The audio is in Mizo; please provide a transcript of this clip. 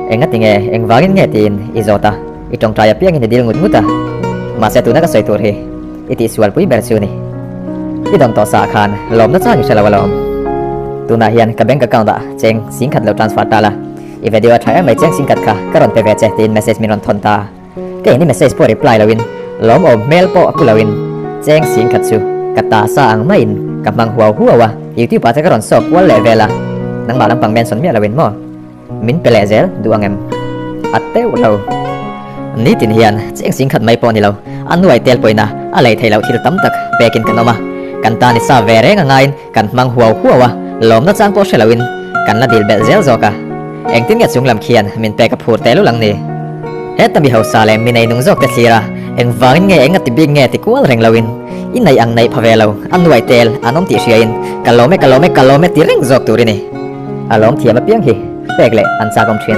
Engati nge, engvangin nge tiin i zawt a, i tawngtai apiangin i dil ngut ngut a. Mahse tuna ka sawi tur hi i tihsual pui ber chu ni. I dawn tawh saah khan lawmna chang i hre lo alawm. Tunah hian ka bank account ah cheng singkhat lo transfer ta la, i video a tha em mai cheng singkhat kha ka rawn pe ve che tiin message min rawn thawn ta. Ka ini message pawh reply loin lawmawm hmel pawh a pu loin cheng singkhat chu ka ta sa ang maiin ka hmang huau huau a, youtube ah te ka rawn sawk kual leh vel a, nangmah lampang mention miah loin maw? Min pe leh zel duh ang em? A teuh lo. Nitin hian cheng singkhat mai pawh ni lo, a nuai tel pawhin a a lei theih loh thil tam tak pekin kan awm a, kan ta ni sa ve reng a ngaiin kan hmang huau huau a, lawmna chang pawh hre loin kan la dil belh zel zawk a. Engtin nge chung lam khian min pek a phur teh lul ang ni? Heta mi hausa leh mi nei nung zawk te thlir a, engvangin nge eng a ti bik nge ti kual reng loin i neih ang neih pha ve lo, a nuai tel an awm tih hriain ka lawm e ka lawm e ka lawm e ti reng zawk tur i ni. A lawm thiam apiang hi pek leh an chak awm thin.